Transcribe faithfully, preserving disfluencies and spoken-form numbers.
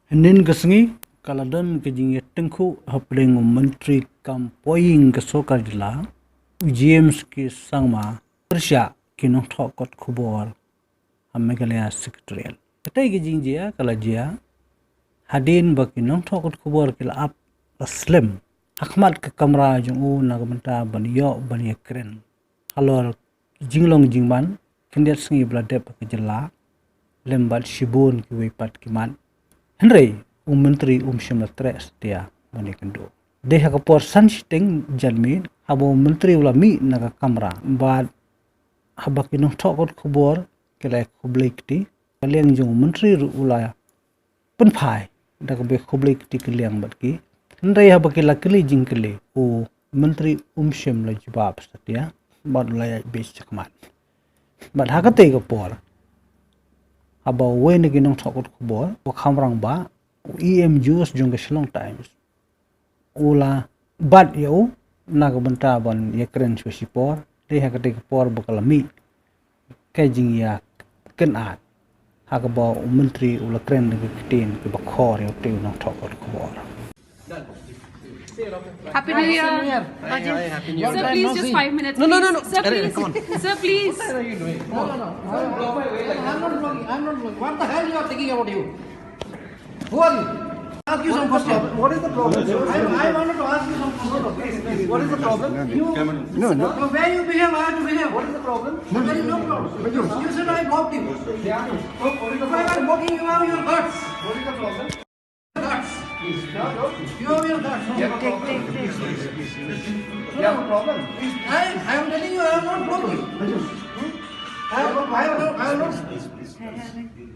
Hynnin ka sngi ka la don ka jingïatyngkhuh hapdeng u Myntri kam poiing ka sorkar jylla, u James K Sangma, pyrshah ki nongthoh kot khubor ha Meghalaya Secretariat. Katei ka jingjia ka la jia hadien ba ki nongthoh kot khubor ki la ap la slem ha khmat ka kamra jong u na ka bynta ban ïoh ban ïakren halor jinglong jingman khyndiat sngi ba la dep ha ka jylla lem bad shibun kiwei pat ki mat. Hynrei u Myntri um shym la treh satia ban ïakynduh. Dei ha ka por san shiteng janmiet haba u Myntri u la mih na ka kamra bad haba ki nongthoh kot khubor ki la khublei kti, ka liang jong u Myntri ruh u la pynphai da kaba khublei kti ka liang bad ki. Hynrei haba ki la kylli jingkylli, u Myntri um shym la jubab satia bad u la ïaid beit shakhmat. Bad ha katei ka por haba uwei na ki nongthoh kot khubor, u Khamrangbah, u E M Jones jong ka Shillong Times, u la bat ïa u na ka bynta ban ïakren shuwa shipor. Dei ha katei ka por ba ka la mih ka jingïakynad ha kaba u Myntri u la kren da ki ktien kiba khor ïa utei u nongthoh kot khubor. Happy New Year. Sir, please, just five minutes. No, no, no, no. Sir, please. Sir, please. What the hell you are thinking about you? Who are you? Ask you some question. What is the problem? I, I wanted to ask you some question. What is the problem? You, no, no. The way you behave, I have to behave. What is the problem? There is no problem. You said I blocked you. Yeah. So, what is the problem? If I were blocking you, you have your guts. What is the problem? Guts. Please. No, no. You have your guts. No problem. Take, take, take. You have a problem. I, I am telling you, I have not blocked you. Hmm? I have not, I have not, I have not.